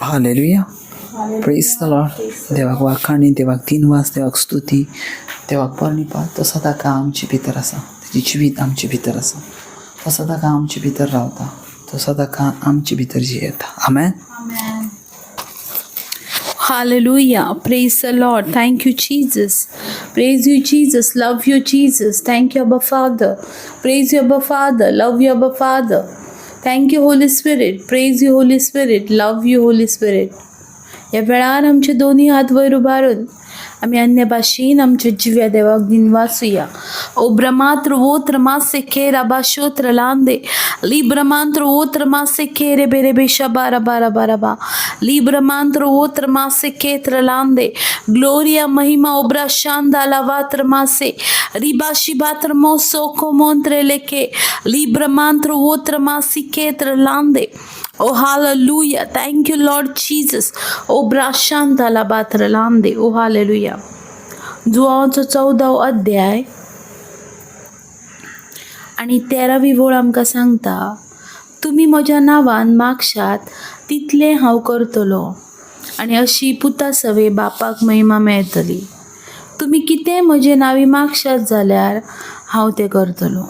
Hallelujah, praise the Lord. देवाक वाखाणी, देवाक दिनवास, देवाक स्तुती, देवाक प्रणिपात. तो सदांकाळ आमचे भितर आसा, ताजें जिवीत आमचे भितर आसा, तो सदांकाळ आमचे भितर रावता, तो सदांकाळ आमचे भितर जियेता. आमेन. Hallelujah. Praise the Lord. Thank you, Jesus. Praise you, Jesus. Love you, Jesus. Thank you, Abba Father. Praise you, Abba Father. Love you, Abba Father. Thank you, Holy Spirit. Praise you, Holy Spirit. Love you, Holy Spirit. ह्या वेळार आमचे दोनी हात वयर उबारून आमी अन्य भाशेन आमच्या जिव्या देवाक दिनवासुया. ओ ब्रह्मात्र वोत्र मासे खेरा बाशोत्र लांदे लिब्रमांत्र ओत्र मासे खेरे बेरे बेशा बारा बारा बारा बा लिब्रमांत्र ओत्र मासे खेत्र लांदे ग्लोरिया महिमा ओब्रा शांदा लावात्र मासे रिबाशी बात्र मोसो कोमोंत्रे लेके लिब्रमांत्र ओत्र मासी खेत्र लांदे. Oh, hallelujah. Thank you, Lord Jesus. Oh, brashanta la batra lande. Oh, hallelujah. जुवाचो 14वो अध्याय आनी 13वी वळ आमकां सांगता, तुमी म्हज्या नांवान मागशात तितलें हांव करतलो आनी अशी पुता सवे बापाक महिमा मेळटली. तुमी कितेंय म्हजे नांवी मागशात जाल्यार हांव तें करतलो.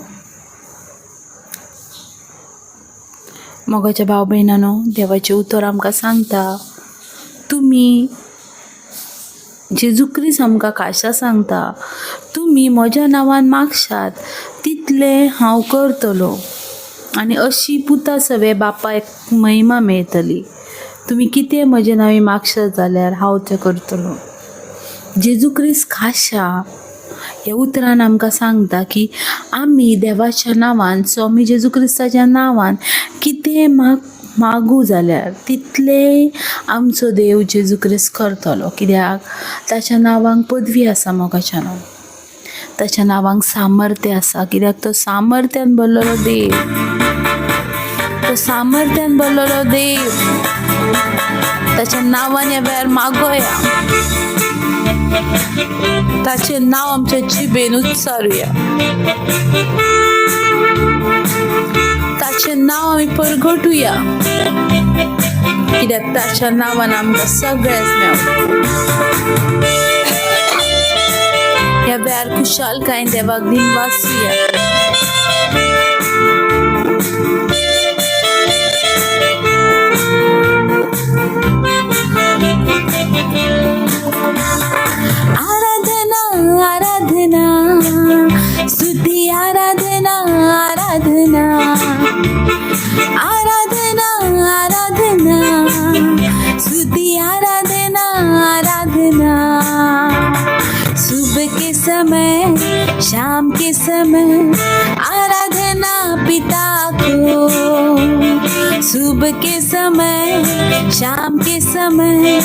मोगाच्या भाव भयणांनो, देवाचें उतर आमकां सांगता, तुमी जेजू क्रिस्त आमकां खाशा सांगता, तुमी म्हज्या नांवान मागशात तितलें हांव करतलो आनी अशी पुता सवे बापायक महिमा मेळटली. तुमी कितें म्हजे नांवी मागशात जाल्यार हांव तें करतलो. जेजू क्रिस्त खाशा ह्या उतरान आमकां सांगता की आमी देवाच्या नांवान, स्वामी जेजू क्रिस्ताच्या नांवान कितें मागू जाल्यार तितलें आमचो देव जेजू क्रिस्त करतलो. कित्याक ताच्या नांवांक पदवी आसा, मोगाच्यानो, ताच्या नांवांक सामर्थ्य आसा. कित्याक तो सामर्थ्यान भरलेलो देव, तो सामर्थ्यान भरलेलो देव. ताच्या नांवान ह्या वेळार मागोया, ताचें नांव आमच्या जिबेन उच्चारुया, ताचें नांव आमी परगटुया, कित्याक ताच्या नांवान आमकां सगळेंच मेवता. ह्या वेळार खुशालकायेन देवाक दिनवासुया. आराधना आराधना स्तुति आराधना आराधना आराधना आराधना स्तुति आराधना आराधना. सुबह के समय शाम के समय आराधना पिता को. सुबह के समय शाम के समय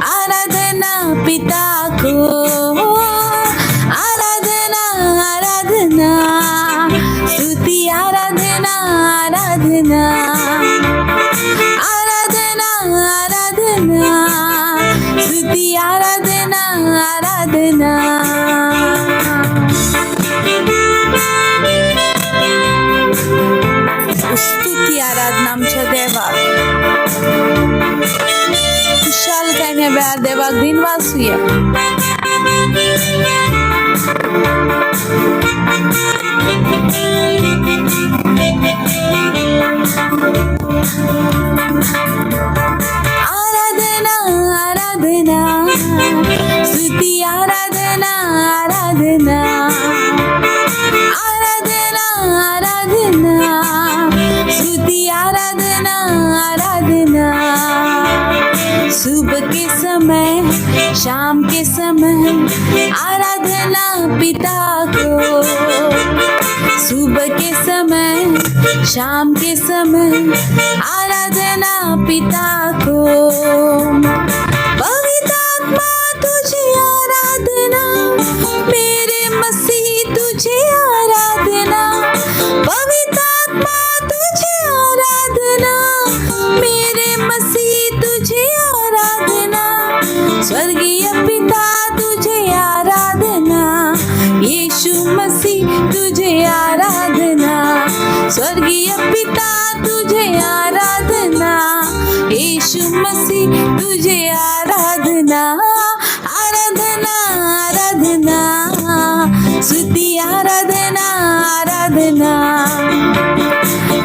आराधना पिता को. आराधना आराधना स्तुति आराधना आराधना आराधना आराधना स्तुति आराधना आराधना. स्तुती आराधना आमच्या देवाक. खुशालकायेन ह्या वेळार देवाक दिनवासुया. आराधना आराधना स्तुति आराधना आराधना आराधना आराधना स्तुति आराधना आराधना. सुबह के समय शाम के समय आराधना पिता को. सुबह के समय शाम के समय आराधना पिता को. पवित्र आत्मा तुझे आराधना, मेरे मसीह तुझे आराधना. पवित्र आत्मा तुझे आराधना, मेरे मसीह तुझे आराधना. स्वर्गीय पिता तुझे आराधना, यीशु मसीह तुझे आराधना. स्वर्गीय पिता तुझे आराधना, यीशु मसीह स्तुति तुझे आराधना, आराधना आराधना, स्तुति आराधना आराधना,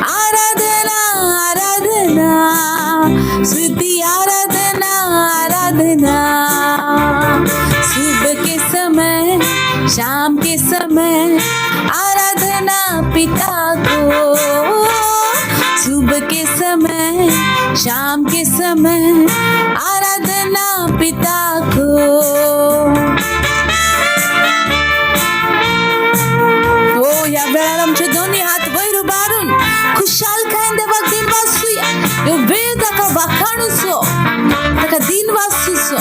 आराधना आराधना, स्तुति आराधना आराधना। सुबह के समय, शाम के समय, आराधना पिता को। सुबह के समय, शाम के समय, आराधना पिता को। हो, ह्या वेळार आमचे दोन्ही हात वयर उबारून खुशालकायेन देवाक दिनवासूया। ह्यो वेळ ताका वाखाणुचो, ताका दिनवासूचो।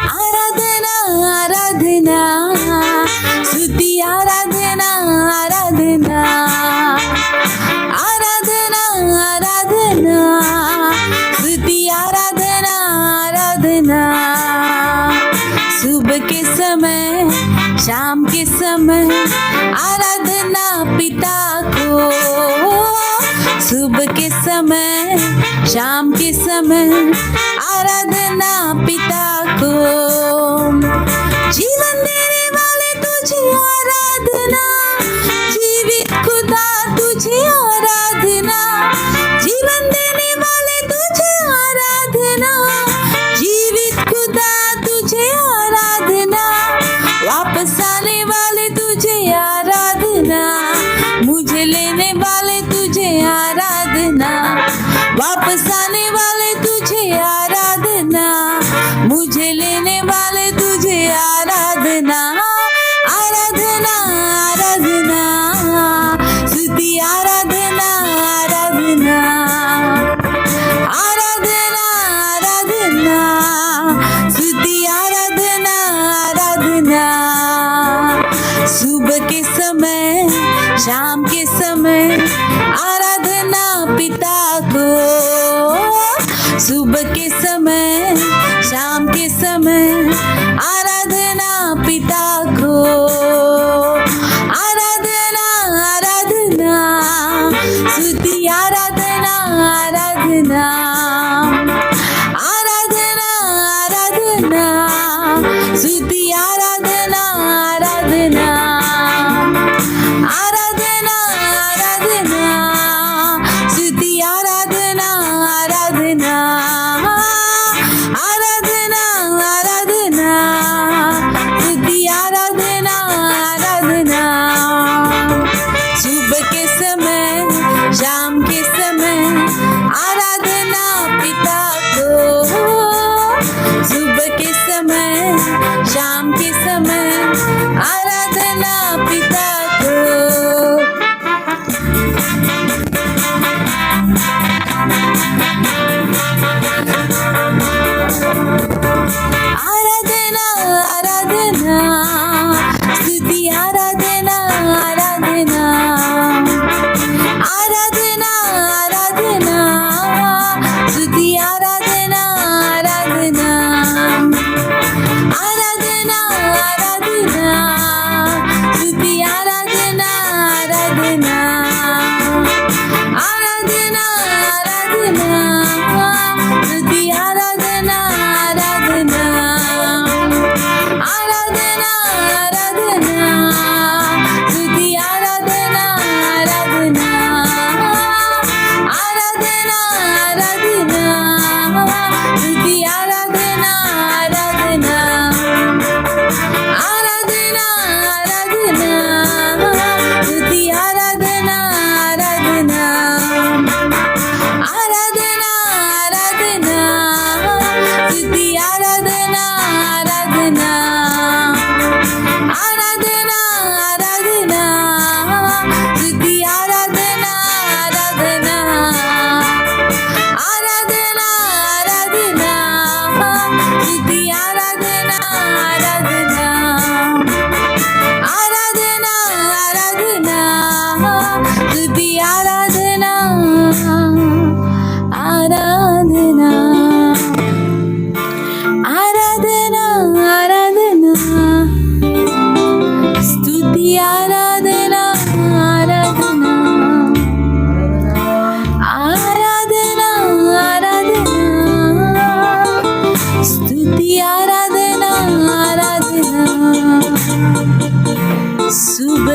आराधना आराधना, स्तुति आराधना आराधना, आराधना आराधना, स्तुति आराधना आराधना। सुबह के समय, शाम के समय, आराधना पिता को। सुबह के समय, शाम के समय, आराधना पिता को। जीवन देने वाले तुझे आराधना, जीवित खुदा तुझे आराधना, जीवन देने वाले तुझे आराधना, जीवित खुदा तुझे आराधना, वापस आने वाले तुझे आराधना, मुझे लेने वाले तुझे आराधना, वापस आने वाले तुझे आराधना, मुझे लेने वाले तुझे आराधना, आराधना आराधना, स्तुति आराधना आराधना, आराधना आराधना, स्तुति आराधना आराधना। सुबह के समय, शाम के समय, आराधना पिता को। सुबह के समय, शाम के समय, आराधना पिता को। आराधना आराधना, स्तुति आराधना आराधना, आराधना आराधना, स्तुति आराधना आराधना, आराधना आराधना, स्तुति आराधना आराधना, आराधना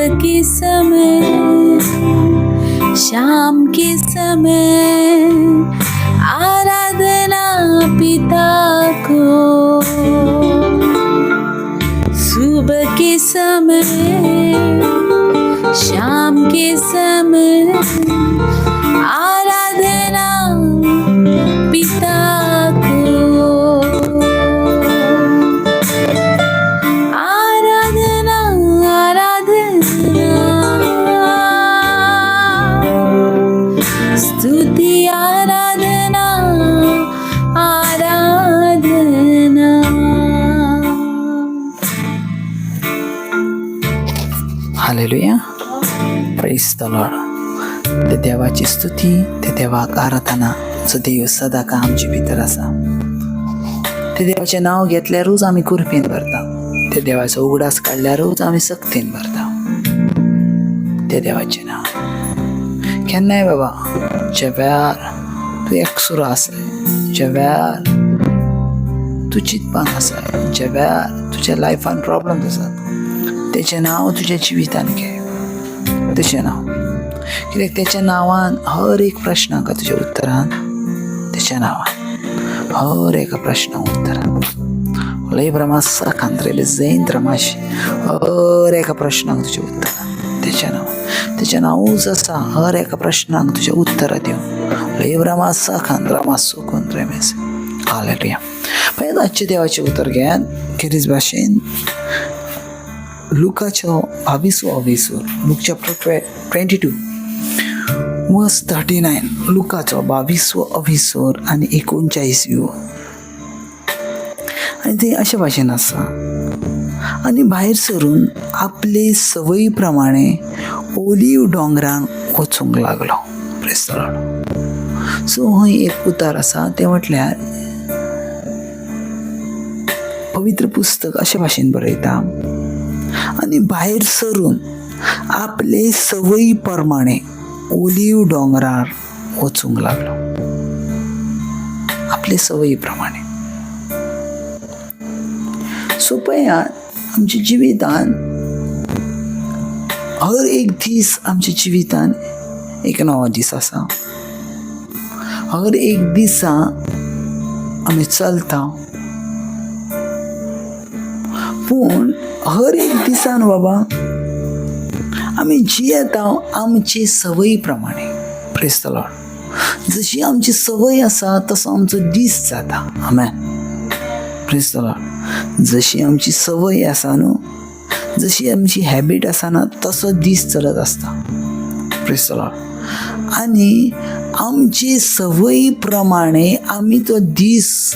सुबह के समय, शाम के समय आराधना पिता को। सुबह के समय, शाम के समय आराधना पिता को। आराधना आराधना, स्तुति आराधना आराधना। Hallelujah, praise the Lord. ते देवाची स्तुती, ते देवाक आराधना. जो देव सदां आमचे भितर आसा. ते देवाचें नांव घेतल्यारूच आमी कुरपेन भरता. ते देवाचो उगडास काडल्यारूच आमी सक्तीन भरता. ते देवाचें नांव केन्नाय बाबा, ज्या वेळार तूं एकसुरो आसाय, ज्या वेळार तूं चिंतपाक आसाय, ज्या वेळार तुज्या लायफान प्रॉब्लम्स आसात, तेचें नांव तुज्या जिवितान घे. तेचें नांव, कित्याक तेच्या नांवान हर एक प्रश्नाक तुज्या उत्तरान, तेच्या नांवान हर एका प्रश्नाक उत्तरान लय ब्रमासा खांद्रेले जैन रमाशी, हर एका प्रश्नाक तुज्या उत्तरान तेच्या नांवान. तेचें नांवूच आसा हर एका प्रश्नाक तुज्या उत्तरां दिवंक. लय ब्रमासा खांद्रमा सुकून रेमेस. हालेलुया. पळयात आजचें देवाचें उतर घेयात खेरीज भाशेन लुकाचो बावीसवो अविसूर, Luke chapter 22 verse 39. लुकाचो बावीसवो अविसूर आनी 39. आनी ते अशे भाशेन आसा, आनी भायर सरून आपले संवयी प्रमाणे ओलीव दोंगरान वचूंक लागलो. Praise the Lord. सो हय एक उतार आसा, तें म्हटल्यार पवित्र पुस्तक अशे भाशेन बरयता, आनी भायर सरून आपले संवयी प्रमाणे ओलीव दोंगरार वचूंक लागलो. आपले संवयी प्रमाणे. सो पळयात, आमच्या जिवितान हर एक दीस, आमच्या जिवितान एक नवो दीस आसा. हर एक दिसा आमी चलता, पूण हर एक दिसान बाबा आमी जियेता आमची संवयी प्रमाणे. Praise the Lord. जशी आमची संवय आसा तसो आमचो दीस जाता. आमेन. Praise the Lord. जशी आमची संवय आसा न्हू, जशी आमची हॅबीट आसा ना, तसो दीस चलत आसता. Praise the Lord. आनी आमची संवयी प्रमाणे आमी तो दीस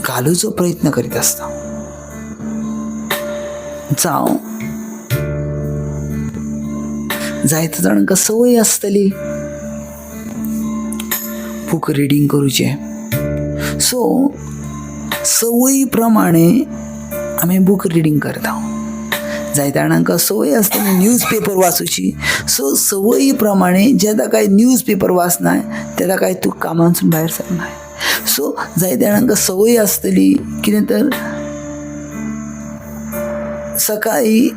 घालुचो प्रयत्न करीत आसता. जावं जायते जाणांक संवय आसतली बूक रिडींग करूचें. सो संवयी प्रमाणे आमी बूक रिडींग करता. जायते जाणांक संवय आसतली न्यूज पेपर वाचूची. सो संवयी प्रमाणे जेन्ना काय न्यूज पेपर वाचनाय तेन्ना काय तूं कामांसून भायर सरनाय. सो जायते जाणांक संवय आसतली कितें तर सकाळी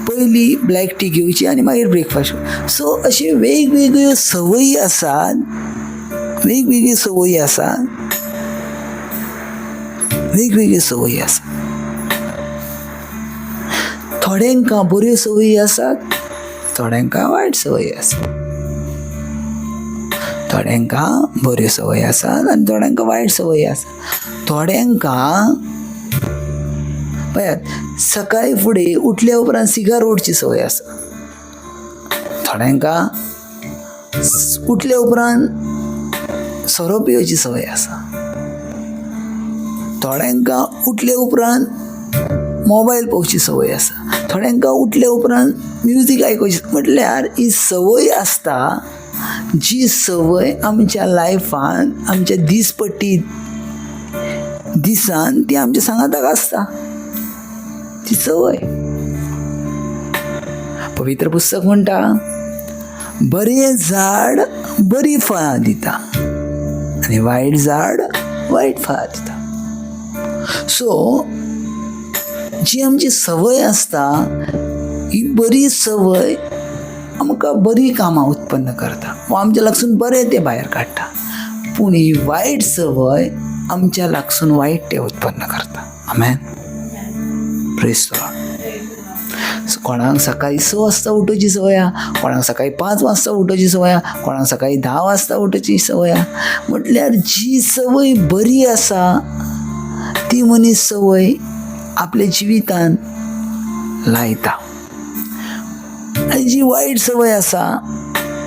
पयली ब्लॅक टी घेवची आनी मागीर ब्रेकफास्ट. सो अश्यो वेगवेगळ्यो संवयी आसात, वेगवेगळ्यो संवयी आसात, वेगवेगळ्यो संवयी आसात. थोड्यांकां बऱ्यो संवयी आसात, थोड्यांकां वायट संवयी आसात. थोड्यांकां बऱ्यो संवयी आसात आनी थोड्यांकां वायट संवयी आसात. थोड्यांकां पळयात सकाळी फुडें उठल्या उपरांत सिगार ओडची संवय आसा. थोड्यांकां उठल्या उपरांत सोरो पिवची संवय आसा. थोड्यांकां उठल्या उपरांत मोबायल पळोवची संवय आसा. थोड्यांकां उठल्या उपरांत म्युजीक आयकुची. म्हटल्यार ही संवय आसता, जी संवय आमच्या लायफान आमच्या दिसपट्टी दिसान ती आमच्या सांगाताक आसता, ती संवय. पवित्र पुस्तक म्हणटा, बरें झाड बरीं फळां दिता आनी वायट झाड वायट फळां दिता. सो जी आमची संवय आसता ही बरी संवय आमकां बरी कामां उत्पन्न करता वा आमच्या लागसून बरें तें भायर काडटा, पूण ही वायट संवय आमच्या लागसून वायट तें उत्पन्न करता. आमेन. Praise the Lord. कोणाक सकाळी 6 वाजता उठोवची संवय आहा, कोणाक सकाळी 5 वाजता उठोवची संवय आहा, कोणाक सकाळी 10 वाजता उठोवची संवय आहा. म्हटल्यार जी संवय बरी आसा ती मनीस संवय आपल्या जिवितान लायता आनी जी वायट संवय आसा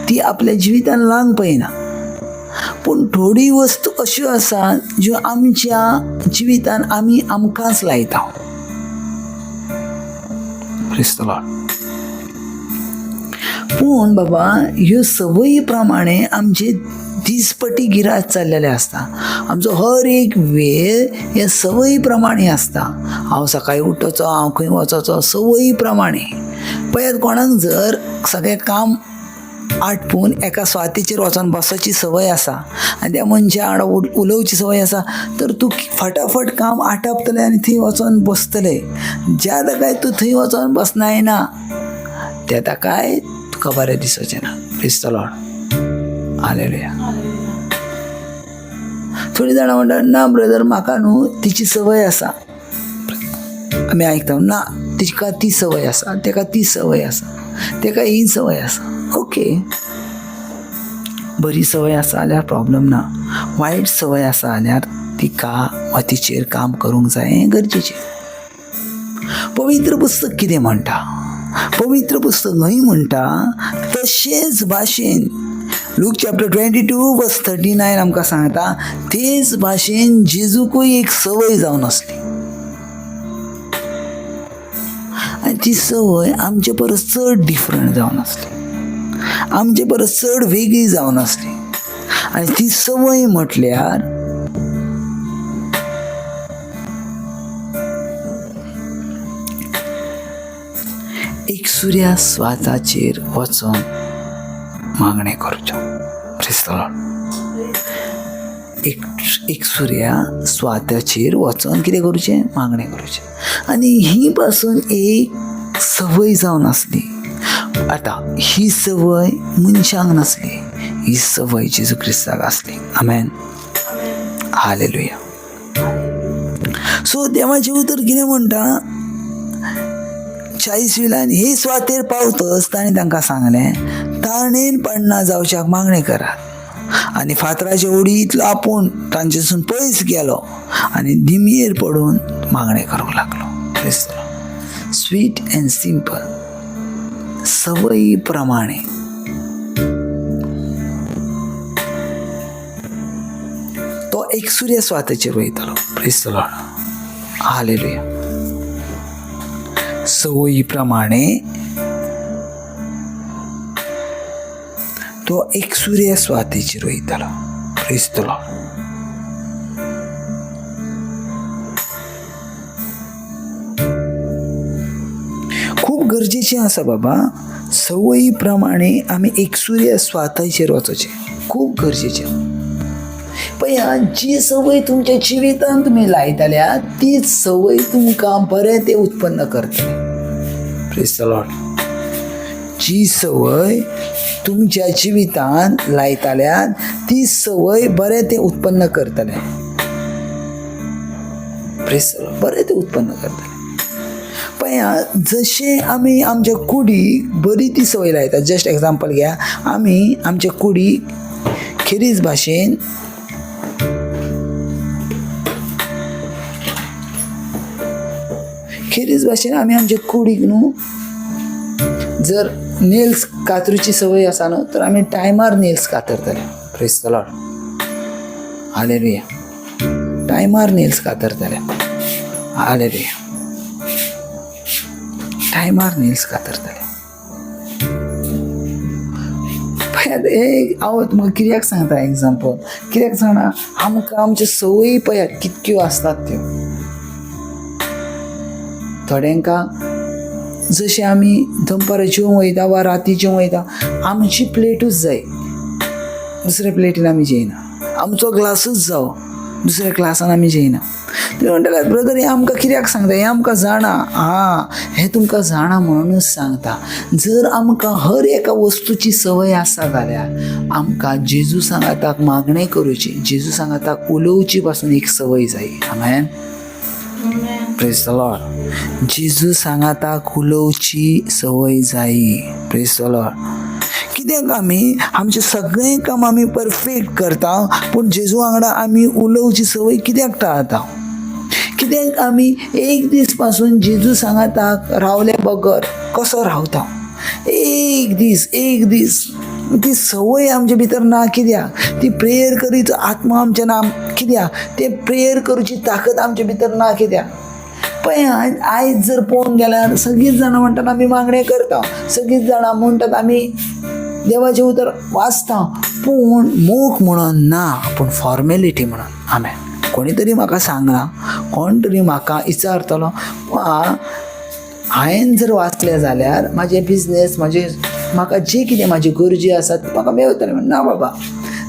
ती आपल्या जिवितान लावंक पळयना. पूण थोडी वस्तू अश्यो आसा ज्यो आमच्या जिवितान आमी आमकांच लायता. Praise the Lord. पूण बाबा ह्यो संवयी प्रमाणे आमचे दिसपटी गिराज चल्लेले आसता. आमचो हर एक वेळ हे संवयी प्रमाणे आसता. हांव सकाळी उठचो, हांव खंय वचचो, संवयी प्रमाणे. पळयात कोणाक जर सगळें काम आटपून एका स्वातीचेर वचोन बसची संवय आसा आनी त्या मनशा वांगडा उलोवची संवय आसा तर तूं फटाफट काम आटपतलें आनी थंय वचोन बसतलें. ज्या ताकाय तूं थंय वचोन बसनाय ना त्या ताकाय तुका बरें दिसचें ना. Praise the Lord. Hallelujah. थोडीं जाणां म्हणटा ना ब्रदर म्हाका न्हू तिची संवय आसा. आमी आयकता ना तिका ती संवय आसा, तेका ती संवय आसा, तेका ही संवय आसा. ओके, बरी संवय आसा जाल्यार प्रॉब्लम ना, वायट संवय आसा जाल्यार तिका वा तिचेर काम करूंक जाय हें गरजेचें. पवित्र पुस्तक कितें म्हणटा? पवित्र पुस्तक न्हय म्हणटा तशेंच भाशेन लूक चॅप्टर 22 वर्स 39 आमकां सांगता तेच भाशेन जेजूकूय एक संवय जावन आसली आनी ती संवय आमचे परस चड डिफरंट जावन आसली, आमचे परस चड वेगळी जावन आसली. आनी ती संवय म्हटल्यार एक सुर्या स्वाताचेर वचोन मागणें करचो. Praise the Lord. एक सुर्या स्वाताचेर वचोन कितें करूचें? मागणें करूचें. आनी ही पासून एक संवय जावन आसली. आतां ही संवय मनशांक नासली, ही संवय जेजू क्रिस्ताक आसली. आमेन. हालेलुया. सो देवाचें उतर कितें म्हणटा? 40 वयल्यान हे स्वातेर पावतच ताणें तांकां सांगलें ताणेन पडना जावच्याक मागणें करात. आनी फातराचे ओडींतलो आपूण तांचेसून पयस गेलो आनी दिमयेर पडून मागणें करूंक लागलो. स्वीट एंड सिंपल संवयी प्रमाणे. तो एक सुर्या स्वाताचेर वयतालो. Praise the Lord. Hallelujah. संवयी प्रमाणे तो एक सुर्या स्वातीचेर वयतालो. Praise the Lord. खूब गरजेचें आसा बाबा संवयी प्रमाणे आमी एक सुर्या स्वाताचेर वचचें, खूब गरजेचें. पळया जी संवय तुमच्या जिवितान तुमी लायतल्या तीच संवय तुमकां बरें तें उत्पन्न करतलें. Praise the Lord. जी संवय तुमच्या जिवितान लायतल्या ती संवय बरें तें उत्पन्न करतलें. Praise the Lord. बरें तें उत्पन्न करतलें. पळया जशें आमी आमच्या कुडीक बरी ती संवय लायता, जस्ट एग्जाम्पल घ्या, आमी आमच्या कुडीक खेरीज भाशेन आमी आमच्या कुडीक न्हू जर नेल्स कातरूची संवय आसा न्हू तर आमी टायमार नेल्स कातरतले. Praise the Lord. Hallelujah. टायमार नेल्स कातरतले. हालेलुया. टायमार नेल्स कातरतले. हांव तुमकां कित्याक सांगता एग्जाम्पल, कित्याक सांगना आमकां आमच्यो संवयी पळयात कितक्यो आसतात त्यो. थोड्यांकां जशें आमी दनपारां जेवंक वयता वा राती जेवंक वयता आमची प्लेटूच जाय, दुसऱ्या प्लेटीन आमी जेयना. आमचो ग्लासूच जावो, दुसऱ्या ग्लासान आमी जेयना. तुमी म्हणटले ब्रदर हें आमकां कित्याक सांगता, हें आमकां जाणा. आं, हें तुमकां जाणा म्हणूनच सांगता. जर आमकां हर एका वस्तूची संवय आसा जाल्यार आमकां जेजू सांगाताक मागणें करुची, जेजू सांगाताक उलोवची पासून एक संवय जाय. आमेन. Praise the Lord. जेजू सांगाताक उलोवची संवय जाय. Praise the Lord. कित्याक आमी आमचें सगळें काम आमी परफेक्ट करता, पूण जेजू वांगडा आमी उलोवची संवय कित्याक टाळता? कित्याक आमी एक दीस पासून जेजू सांगाताक रावले बगर कसो रावता? एक दीस, एक दीस ती संवय आमचे भितर ना. कित्याक ती प्रेयर करीचो आत्मा आमचे ना? कित्याक ते प्रेयर करूची ताकद आमचे भितर ना? कित्याक पळय आयज जर पळोवंक गेल्यार सगळींच जाणां म्हणटात आमी मागणें करता, सगळींच जाणां म्हणटात आमी देवाचें उतर वाचता, पूण मोग म्हणून ना, पूण फॉर्मेलिटी म्हणून. आमेन. कोणी तरी म्हाका सांगलां, कोण तरी म्हाका विचारतलो, हांवें जर वाचलें जाल्यार म्हाजें बिजनेस, म्हाजे म्हाका जे कितें म्हाजी गरजी आसा ती म्हाका मेळटलें. ना बाबा,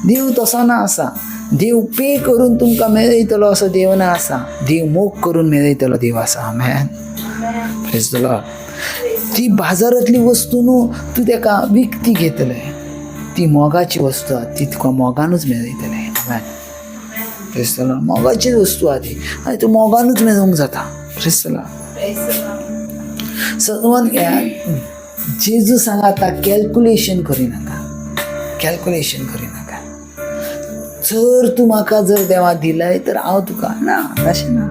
देव तसो ना आसा. देव पे करून तुमकां मेळयतलो असो देव ना आसा. देव मोग करून मेळयतलो देव आसा. आमेन. Praise the Lord. ती बाजारांतली वस्तू न्हू तूं तेका विकती घेतलें, ती मोगाची वस्तू आहा, ती तुका मोगानूच मेळयतलें. आमेन. Praise the Lord. मोगाची वस्तू आहा ती आनी तूं मोगानूच मेळोवंक जाता. Praise the Lord. सगळ्यान जेजू सांगाता कॅल्कुलेशन करिनाका, कॅल्कुलेशन करिनाका. जर तूं म्हाका जर देवा दिलाय तर हांव तुका ना, तशें ना.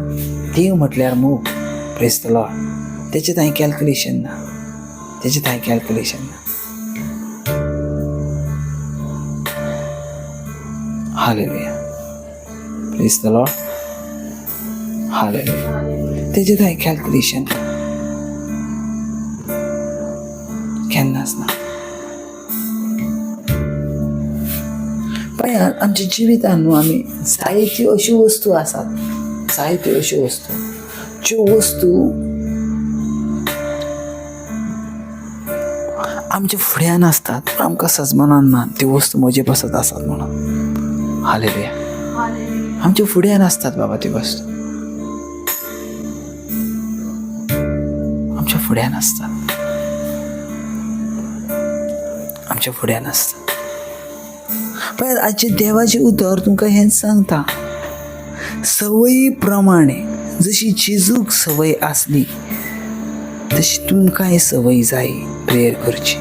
देव म्हटल्यार मोग. Praise the Lord. तेचें थंय कॅल्कुलेशन ना, तेचें थंय कॅल्कुलेशन ना. Hallelujah. Praise the Lord. Hallelujah. तेचें थंय कॅल्कुलेशन केन्नाच ना. पळयात आमच्या जिवितान न्हू आमी जायत्यो अश्यो वस्तू आसात, जायत्यो अश्यो वस्तू, ज्यो वस्तू आमच्या फुड्यान आसतात, पूण आमकां सजमनान ना त्यो वस्तू म्हजे पासत आसात म्हणून. हालेलुया. आमच्या फुड्यान आसतात बाबा त्यो वस्तू, आमच्या फुड्यान आसतात, आमच्या फुड्यान आसतात. पळयात आजचें देवाचें उतर तुमकां हेंच सांगता, संवयी प्रमाणे जशी जेजूक संवय आसली तशी तुमकांय संवय जाय प्रेयर करची.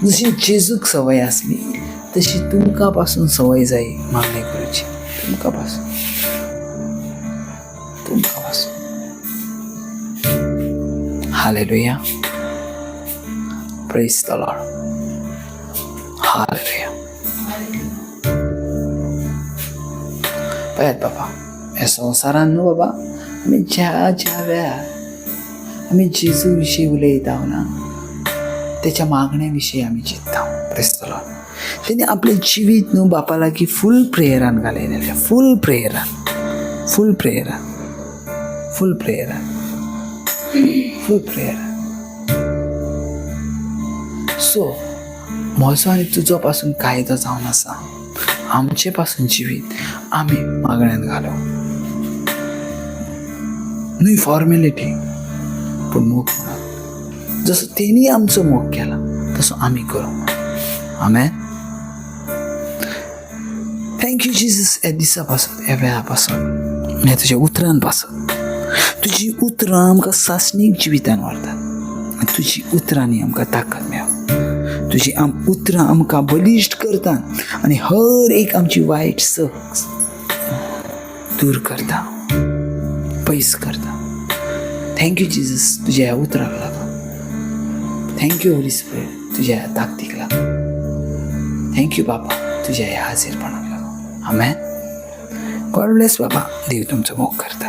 जशी जेजूक संवय आसली तशी तुमकां पासून संवय जाय मागणें करची. तुमकां पासून, तुमकां पासून. Hallelujah. Praise the Lord. Hallelujah. पळयात बाबा, ह्या संवसारान न्हू बाबा आमी ज्या ज्या वेळार आमी जेजू विशीं उलयता ना, तेच्या मागण्या विशीं आमी चिंत्ता. Praise the Lord. तेणी आपलें जिवीत न्हू बापा लागीं फूल प्रेयरान घालयलेलें, फूल प्रेयरान, फूल प्रेयरान, फूल प्रेयरान, फूल प्रेयरान. सो म्हजो आनी तुजो पासून कायदो जावन आसा, आमचे पासून जिवीत आमी मागण्यान घालो, न्हय फॉर्मेलिटी, पूण मोग म्हणून. जसो तेणी आमचो मोग केला तसो आमी करूं. आमेन. Thank you Jesus, ह्या दिसा पासत, ह्या वेळा पासत, ह्या तुज्या उतरान पासत. तुजी उतरां आमकां सासणीक जिवितान व्हरतात आनी तुजी उतरांनी आमकां ताकद मेळो. तुजी उतरां आमकां बलिश्ट करतात आनी हर एक आमची वायट सक दूर करता, पयस करता. Thank you Jesus तुज्या ह्या उतराक लागून. Thank you Holi spirit तुज्या ह्या ताकदीक लागून. Thank you बाबा तुज्या ह्या हाजीरपणाक लागून. आमेन. गॉड ब्लेस बाबा. देव तुमचो मोग करता.